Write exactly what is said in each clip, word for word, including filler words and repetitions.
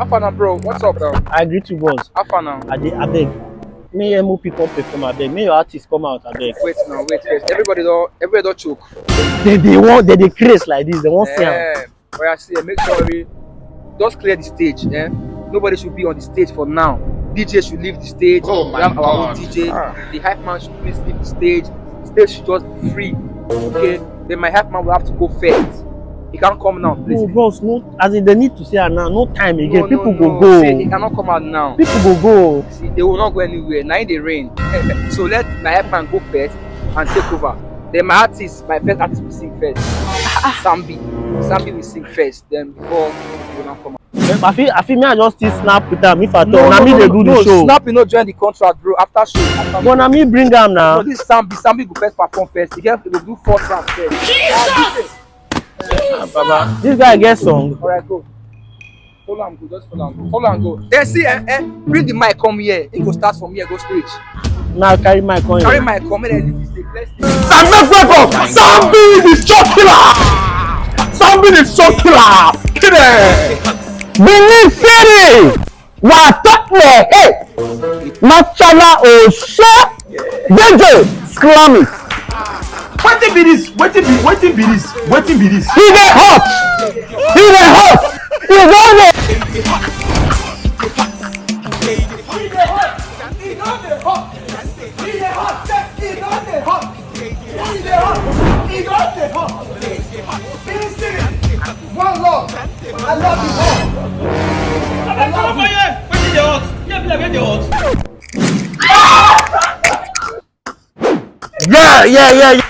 How far now, bro? What's up now? I greet you, boss. How far now? I dey abeg. May M O P come perform abeg. May your artist come out abeg. Wait now, wait first. Everybody don, everybody don choke. They they want they dey craze like this. They wan see am. Eh, oya see, eh, make sure we just clear the stage. Eh? Nobody should be on the stage for now. D J should leave the stage. Oh my God. We have our own D J. Ah. The hype man should please leave the stage. The stage should just be free. Okay? Then my hype man will have to go first. He can't come now, please. No, bros, no, as in, they need to say am now. No time again. No, no, people go no. Go. See, he cannot come out now. People go go. See, they will not go anywhere. Now in the rain. So let my hype man go first and take over. Then my artist, my first artist will sing first. Sambi. Sambi will sing first. Then before you will not come out. I feel, I feel me, I just still snap with am if at all. No, no, me no, dey no, do the no, show. Snap, you no join the contract, bro. After show. After show. But na me bring am now. No, this Sambi, Sambi go first perform first. He get, he go do four tracks first. Jesus! Ah, Baba, this guy get song. All right, go. Follow am go, just follow am go. Follow am go. Then see, eh, eh, bring the mic come here. He go start from here, go straight. Now carry mic come here. Carry mic come here. Let's see. Sambi Sambi the shot killer. Sambi the shot killer. Kill it. Benin City. Wa top me. Hey. Machala Osha. D J, slam it. Wetin be this? Wetin be, wetin be this? Wetin be this? He dey hot. He dey hot. He don dey. He dey hot. He don dey hot. He dey hot. He don dey hot. He dey hot. He don dey hot. Finish it. One love. I love you all. I love you. Wetin dey hot? Yeah, be like wetin dey hot. Yeah, yeah, yeah, yeah.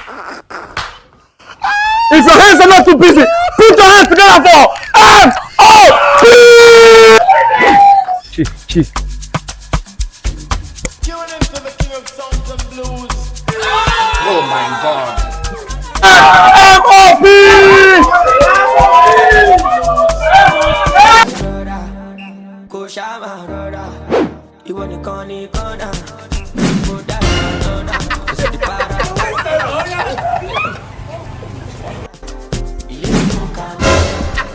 If your hands are not too busy, put your hands together for M O P. Chief, chief. Tune into the king of sounds and blues. Oh my God. M O P. Kò ṣá máa rọra. Ìwọ nìkan ni kọ́nà. Mo dá ìwọ lọ́nà. Kò sí ti para. Ilé ìfowópamọ́.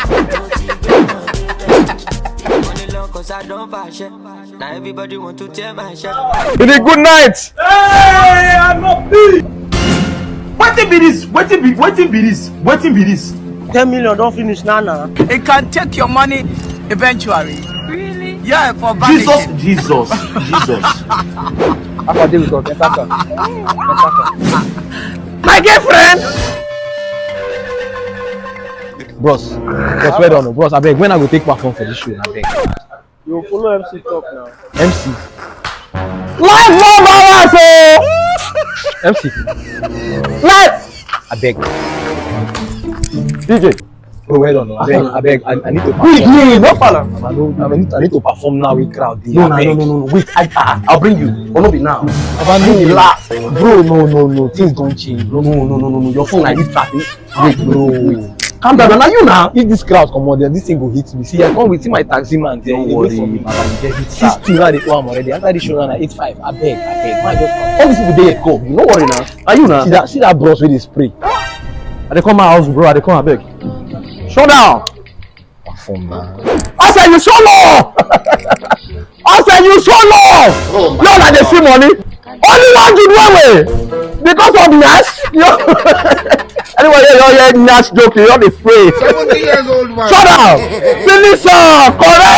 Mo ti gbé wọn débẹ̀. Ìwọ ni lọ́kọ̀ sá dán fàṣẹ. Now everybody want to tear my shirt. It is good night. Hey, I no be. Wetin be this? Wetin be, wetin be this? Wetin be this? Ten million don finish now now. It can take your money eventually. Really? Yeah, for vanity. Jesus, Jesus, Jesus. How far dey with us? Enter car. Enter car. My girlfriend. Bros, bros, well done, bros. Abeg, when I go take perform for this show, abeg. You follow M C talk now. M C. Life no balance o. M C. Life. Abeg. D J. Bro, well done. Abeg, abeg, I, I need to perform. Wait, wait, wait, no, fala. I, no, I, need, I need to perform now with crowd. No, no, no, no, no, no. Wait, I, I, I'll bring you. But no be now. Baba, no be last. Bro, no, no, no. Things don change. No, no, no, no, no, no. Your phone like this traffic. Wait, bro, wait. Calm down. Now you now. If this crowd come out there, this thing go hit me. See, I come with my taxi man there. Don't worry, Baba, you get it. This thing now dey come already. After this show now, na eight five. Abeg, abeg. Man, just come. All these people dey here come. You no worry now. Are you now? See that, see that bros wey dey spray. I dey come my house, bro. I dey come, abeg. Shut down. Perform now. I say you show love. I say you show love. Oh my God. Now I dey see money. Only one good way way. Because of Nash. You anyway, you hear Nash joke, you dey spray. Seventy years old man. Shut up. Finish up. Correct.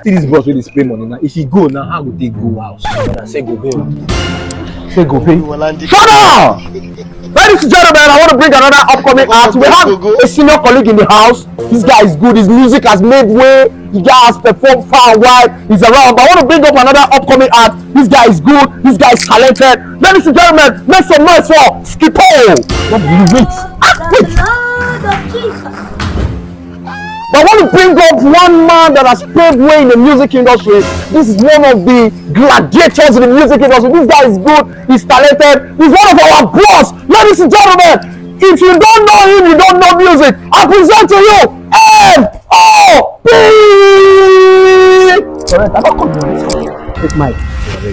See this boss wey dey spray money now. If he go now, how go take go house? Brother, say go pay. Say go pay. Shut up! Ladies and gentlemen, I want to bring another upcoming act. We have a senior colleague in the house. This guy is good. His music has made way. He has performed far and wide. He's around. But I want to bring up another upcoming act. This guy is good. This guy is talented. Ladies and gentlemen, make some noise for Skippo. What do you wait? Ah, wait. But I want to bring up one man that has paved way in the music industry. This is one of the gladiators in the music industry. This guy is good. He's talented. He's one of our bros. Ladies and gentlemen, if you don't know him, you don't know music. I present to you M O P. Correct. I don't come here. Take mic.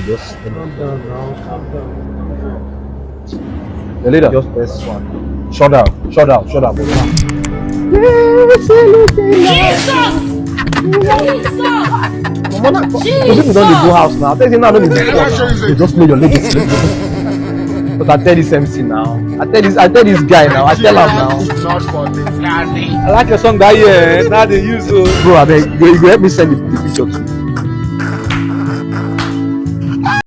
Just calm down now. Calm down. The leader. Just press one. Shut down, shut down, shut down. But now, Jesus! Jesus! Mama, na- so people don dey go house now. I tell you now, no be before now. They just play your legacy. But I tell this M C now. I tell this, I tell this guy now. I tell him now. Not for the planning. I like your song that year. Now they use o. Bro, I beg you, you help me send the, the picture to me.